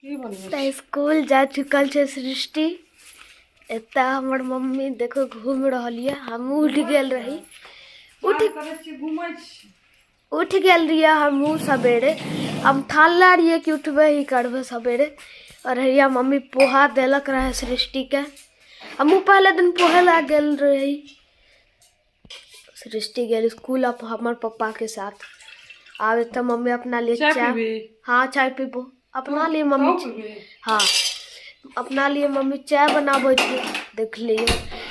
की बनबै तऽ स्कूल जा चुकल छै सृष्टि। एतऽ हमर मम्मी देखो घूम रहल यऽ। हमहूँ उठि गेल रही, उठ करै छी, घूमै छी। उठि गेल रहियै हमहूँ सवेरे। हम ठानले रहियै कि उठबे ही करबै सवेरे। और हैया मम्मी पोहा देलक रहै सृष्टिके। हमहूँ पहले दिन पोहे लए गेल रही। सृष्टि गेल स्कूल अब हमर पप्पा के साथ। आब एतऽ मम्मी अपना लिए चाय चाय पीबी? हाँ, चाय पीबो। अपना लिए मम्मी तू पीबी? हाँ, अपना लिए मम्मी चाय बनाबै छै, देख लियौ।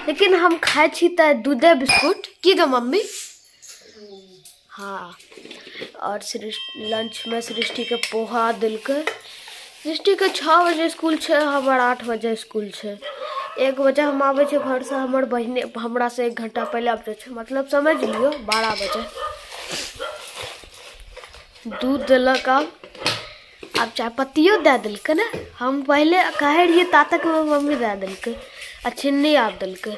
लेकिन हम खाइ छी तऽ दूधे बिस्कुट। की गो मम्मी? हाँ। और सृष्टि लंचमे सृष्टिके पोहा देलकै। सृष्टिके 6 बजे स्कूल छै, हमर 8 बजे स्कूल छै। 1 बजे हम आबै छियै घरसँ। हमर बहिने हमरासँ 1 घंटा पहिले आबै छै, मतलब समझ लियौ 12 बजे। दूध देलक। आब आब चायपत्तियो दए देलकै ने। हम पहिले कहै रहियै, ता तकमे मम्मी दए देलकै आ चिन्नी आब देलकै।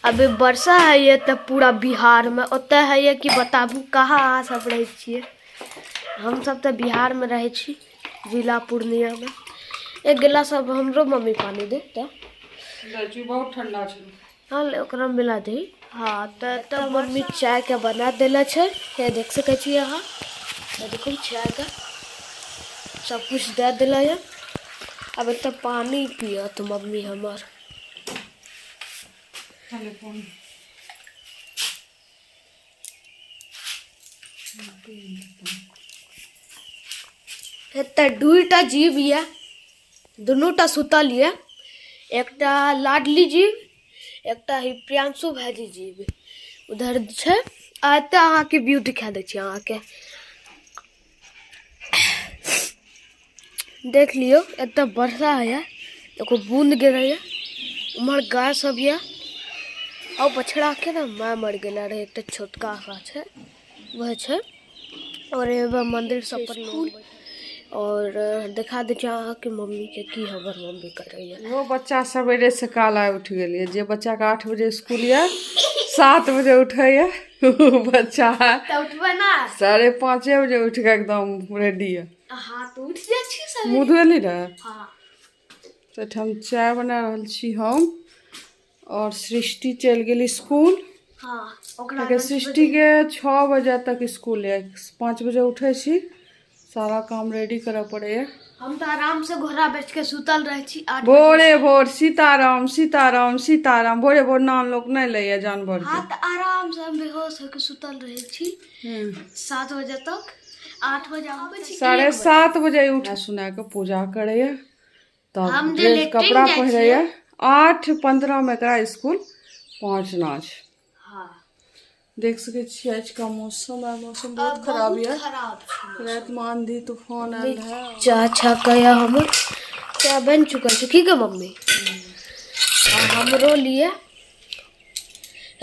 अभी वर्षा होइए तऽ पूरा बिहारमे ओतऽ होइए कि बताबू कहाँ अहाँ सब रहै छियै? हमसब तऽ बिहारमे रहै छी, जिला पूर्णियामे। एक गिलास अब हमरो मम्मी पानी दे तऽ। दै छी, बहुत ठंडा छै। हाँ, ओकरा मिला दही। हाँ, तऽ तऽ मम्मी चायके बना देले छै। हे देख सकै छी अहाँ, हे देखू, चायके सब कुछ दए देले यऽ। आब एतऽ पानी पियत मम्मी हमर। एतऽ दूटा जीव यऽ, दुनूटा सुतल यऽ। एकटा लाडली जीव, एकटा ही प्रियांशु भाईजी जीव उधर छै। आ एतऽ अहाँके व्यू दिखा दै छी अहाँके। देख लियौ, एतऽ वर्षा होइए, देखो बूंद गिरैए। उम्हर गाय सब यऽ आ बछड़ा के ने माय मरि गेला रहै, एकटा छोटका सा छै, वएह छै। और एगो मंदिर सब पर लोग। और देखा दै छी अहाँके मम्मीके की हमर मम्मी करैए। ओहो बच्चा सवेरे सकाल आइ उठि गेल यऽ। जे बच्चाके 8 बजे स्कूल यऽ, 7 बजे उठैए, ओ बच्चा तऽ उठबै ना। 5:30 बजे उठि कऽ एकदम रेडी यऽ। हाँ, तऽ उठि जाइ छी सवेरे। मुँह धोली रहै? हाँ। तऽ एहिठाम चाय बना रहल छी हम और सृष्टि चलि गेल स्कूल। हाँ, ओकरा कियाकि सृष्टिके 6 बजे तक स्कूल यऽ। 5 बजे उठै छी, सारा काम रेडी करऽ पड़ैए। हम तऽ आराम से घोड़ा बैठ के सुतल रहै छी 8। भोरे भोर सीताराम सीताराम सीताराम। भोरे भोर नाम लोक नहि लैए जानवर। हाँ, तऽ आराम से हम बेहोश होके सुतल रहै छी 7 बजे तक। 8 बजे आबै छी। 7:30 बजे उठा सुना कऽ पूजा करैए, तब हम जे ड्रेस लेट्रिन कपड़ा जाइ पहिरैए। 8:15 मे एकरा स्कूल पहुँचना छै। देख सकै छियै आजुका मौसम। आइ मौसम बहुत खराब यऽ। खराब छै। रातिमे आंधी तूफान आयल रहै। चाह छकैया हमर चाय बनि चुकल छै। की गे मम्मी? आ हमरो लिए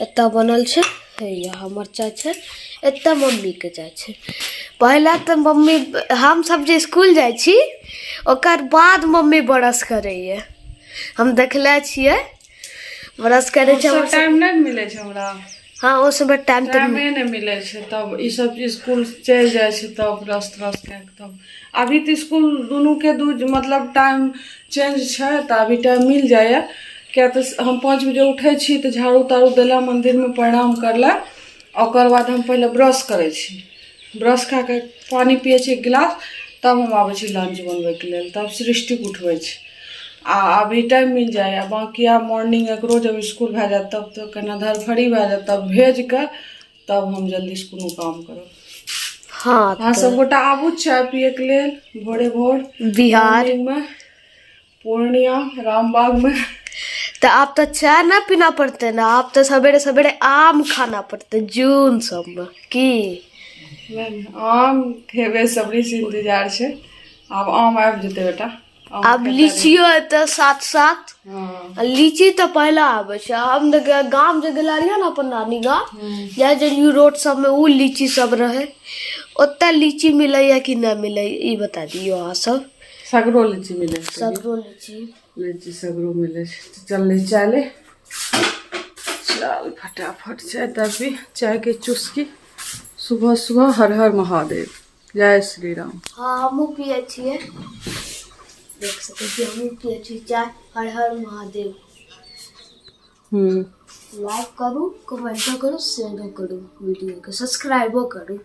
एतऽ बनल छै। हैया हमर चाय छै, एतऽ मम्मीके चाय छै। पहिले तऽ मम्मी हमसब जे स्कूल जाइ छी, ओकर बाद मम्मी ब्रश करैए। हम देखले छियै, ब्रश करै छै हमर। टाइम नहि ने मिलै छै हमरा। हाँ, ओ समय टाइम तऽ टाइमे नहि मिलै छै। तब ई सब स्कूल चलि जाइ छै, तब ब्रश त्रश कए कऽ तब। अभी तऽ स्कूल दुनूके दू मतलब टाइम चेंज छै, तऽ अभी टाइम मिल जाइए। किया तऽ हम 5 बजे उठै छी तऽ झाड़ू ताड़ू देला, मन्दिरमे प्रणाम करला, ओकर बाद हम पहिले ब्रश करै छी। ब्रश कए कऽ पानि पियै छी एक गिलास, तब हम आबै छी लंच बनबैके लेल, तब सृष्टिके उठबै छी। आ अभी टाइम मिल जाइए। बाँकी आब मॉर्निंग एकरो जब स्कूल भए जायत, तब तऽ कना धड़फड़ी भए जायत। तब भेज कऽ तब हम जल्दीसँ कोनो काम करब। अहाँ सब गोटा आबू चाय पियैके लेल भोरे भोर। बिहार मे पूर्णिया रामबागमे। तऽ आब तऽ चाय ना पीना पड़तै ने, आब तऽ सवेरे सवेरे आम खाना पड़तै जून सबमे की? नहि, आम खेबै सबरी से इंतजार छै। आब आम आबि जेतै बेटा, आम आब खेतै। लीचियो एतै साथ साथ। आ लीची तऽ पहला आबै छै। हम तऽ गाम जे गेला रहियै ने अपन नानी गाम, जाइ जे रोड सबमे उ लीची सब रहै। ओतऽ लीची मिलैया कि नहि मिलैया, ई बता दियौ अहाँ सब। सगरो लीची मिलै छै। सगरो लीची। लीची सगरो मिलै छै। चल चाय ले, चल फटाफट चाय तब पी। चाय के चुस्की सुबह सुबह। हर हर महादेव। जय श्री राम। हँ, हमहूँ पियै छियै, देख सकै छी, हमहूँ पियै छी चाय। हर हर महादेव। लाइक करू, कमेंटो करू, शेयरो करू वीडियोके, सब्सक्राइबो करू।